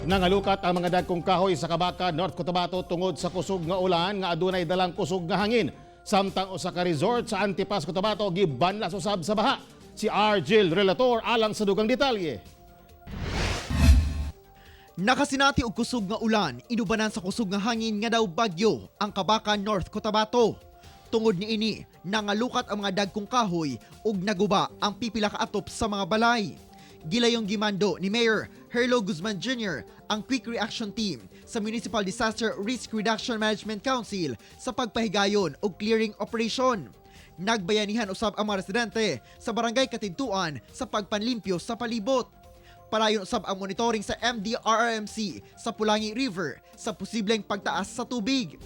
Nangalukat ang mga dagkong kahoy sa Kabacan, North Cotabato, tungod sa kusog nga ulan nga adunay dalang kusog nga hangin. Samtang usa ka resort sa Antipas, Cotabato gibanlas usab sa baha. Si Argel Relator alang sa dugang detalye. Nakasinati og kusog nga ulan, inubanan sa kusog nga hangin nga daw bagyo ang Kabacan, North Cotabato. Tungod niini, nangalukat ang mga dagkong kahoy ug naguba ang pipila ka atop sa mga balay. Gilayong gimando ni Mayor Herlo Guzman Jr. ang Quick Reaction Team sa Municipal Disaster Risk Reduction Management Council sa pagpahigayon og clearing operation. Nagbayanihan usab ang mga residente sa Barangay Katintuan sa pagpanlimpyo sa palibot. Palayon usab ang monitoring sa MDRRMC sa Pulangi River sa posibleng pagtaas sa tubig.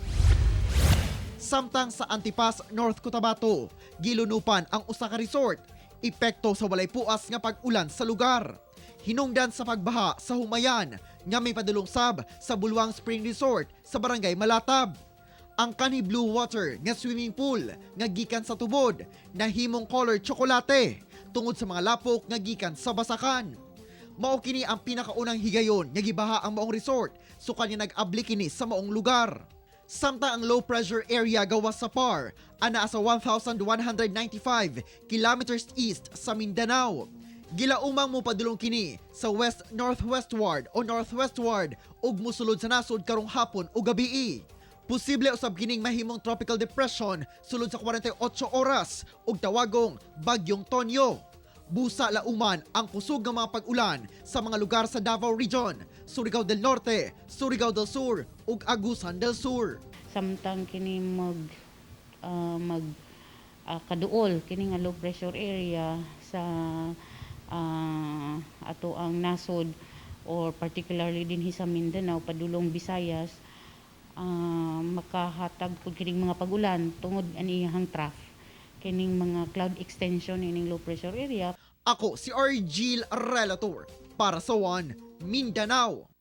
Samtang sa Antipas, North Cotabato, gilunupan ang usa ka resort, epekto sa walay puas nga pag-ulan sa lugar. Hinungdan sa pagbaha sa Humayan nga may padulong sab sa Bulwang Spring Resort sa Barangay Malatab. Ang kanhi blue water nga swimming pool nga gikan sa tubod nahimong color tsokolate tungod sa mga lapok nga gikan sa basakan. Mao kini ang pinakaunang higayon nga gibaha ang maong resort sukad nga nag-abli kini sa maong lugar. Samtang ang low pressure area gawas sa PAR anaa sa 1,195 kilometers east sa Mindanao. Gilaumang mopadulong kini sa west northwestward o northwestward ug musulod sa nasod karong hapon o gabii. Posible usab kining mahimong tropical depression sulod sa 48 oras ug tawagong Bagyong Tonyo. Busa lauman ang kusog nga mga pag-ulan sa mga lugar sa Davao Region, Surigao del Norte, Surigao del Sur ug Agusan del Sur. Samtang kini mag ah, mag ah, kaduol kini nga low pressure area sa ato ang nasod or particularly dinhi sa Mindanao padulong Visayas, makahatag pud kining mga pag-ulan tungod ani iyang trough, kining mga cloud extension ining low pressure area. Ako si Argil Relator para sa One Mindanao.